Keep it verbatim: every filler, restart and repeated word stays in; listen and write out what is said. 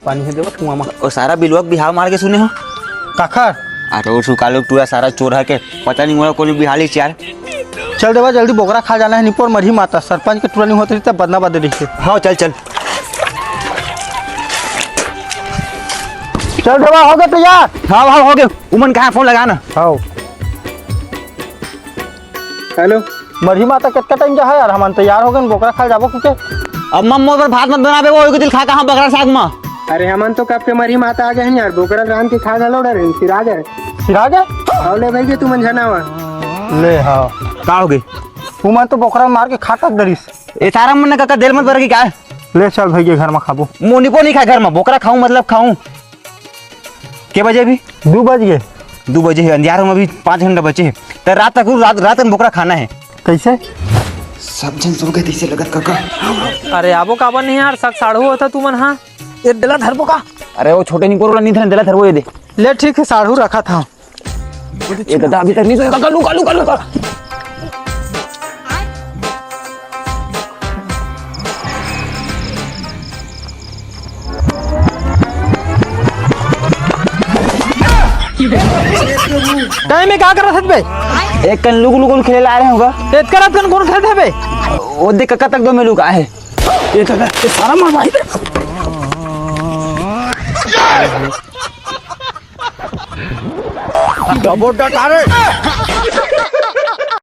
पानी हे देवा कुआं म। ओ सारा बिलवा के बिहाव मार के सुने हो? काखर? अरे ओ सुकालू टूरा सारा चोर हे के, पता नहीं मोला कोनी बिहाली चार। चल देवा जल्दी बोकरा खा जाना हे निपोर मरही माता, सरपंच के टूरा नहीं होत रही तब बदना बदे रही। हाँ चल चल। चल देवा हो गए तैयार। हाँ हाँ हो गए। उमन कहाँ फोन लगा ना। हाँ। हेलो। मरही माता कितना टाइम जा है यार, हमन तैयार हो गए, बोकरा खा जाबो कि के? अब मम्मा पर भात मत बनाबे, वो होई के दिल खा कहाँ बकरा साग मा। अरे हमन तो कब के मरही माता आ गए हैं यार, बोकरा रांध के खा घलो डरे, सिरा गए। सिरा गए? आओ ले भाई के तुमन झनावा। ले हाँ। का हो गई? उमन तो बोकरा मार के खा तक डरिस। ए सारा मन का दिल मत बर की का? ले चल भाई के घर में खाबो। मोनिको नहीं खा घर में, बोकरा खाऊं मतलब खाऊं। के बजे अभी? दू बज गए। दू बजे हे, अंधियार हों अभी पाँच घंटा बचे हे। त रात तक, रात, रात तक बोकरा खाना हे। कैसे? सब झन सो गए तैसे लगत काका। अरे आबो काबर नहीं यार, सक साढ़ू होता तुमन हा। ये देला धरबो का? अरे वो छोटे निपोर वाला नहीं धरे, देला धरबो ये दे। ले ठीक हे साढ़ू रखा था। ये दादा अभी तक नहीं सोया काका, लू कालू कालू कालू। टाइम में का करत हस बे? एक कन लुक लुक खेले ला रहे होगा। एतका रात कन कौन खेलत हे बे? वो देख कक्का तक दो में लुक आए। ये तो ये सारा मार भाई। डबो डटारे।